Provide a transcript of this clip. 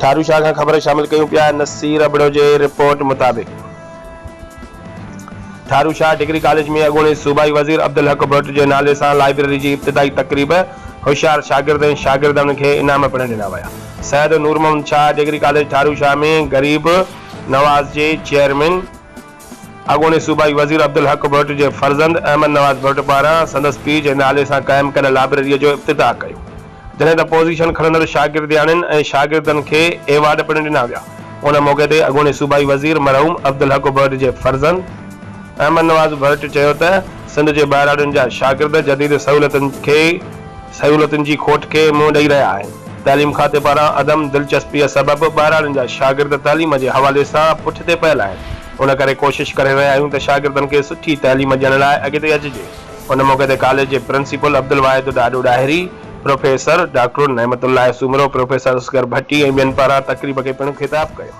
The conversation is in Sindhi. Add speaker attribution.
Speaker 1: ٺارو شاهه کان خبر شامل ڪيون پيا نصير ابڙو جي رپورٽ مطابق ٺارو شاهه ڊگري ڪاليج ۾ اڳوڻي صوبائي وزير عبدالحق ڀٽ جي نالي سان لائبريري جي ابتدائي تقريب هوشيار شاگرد ۽ شاگردڻين کي انعام پڻ ڏنا ويا سيد نور محمد شاهه ڊگري ڪاليج ٺارو شاهه ۾ غريب نواز جي چيئرمين اڳوڻي صوبائي وزير عبدالحق ڀٽ جي فرزند احمد نواز ڀٽ پاران سندس پيء جي نالي سان قائم ڪيل لائبريريء جو افتتاح ڪيو، جڏهن ته پوزيشن کڻندڙ شاگردياڻين ۽ شاگردن کي ايوارڊ پڻ ڏنا ويا. ان موقعي تي اڳوڻي صوبائي وزير مرحوم عبدالحق ڀٽ جي فرزند احمد نواز ڀٽ چيو ته سنڌ جي ٻهراڙين جا شاگرد جديد سهولتن کي سهولتن جي کوٽ کي منهن ڏئي رهيا آهن، تعليم کاتي پاران عدم دلچسپيء سبب ٻهراڙين جا شاگرد تعليم جي حوالي سان پٺتي پيل آهن، ان ڪري ڪوشش ڪري رهيا آهيون ته شاگردن کي سٺي تعليم ڏيڻ لاء اڳتي اچجي. ان موقعي تي ڪاليج جي principal Abdul Wahid Dado Dahri, professor doctor Naimat Ullah Soomro, professor Asghar Bhatti ۽ ٻين پاران تقريب کي پڻ خطاب ڪيو.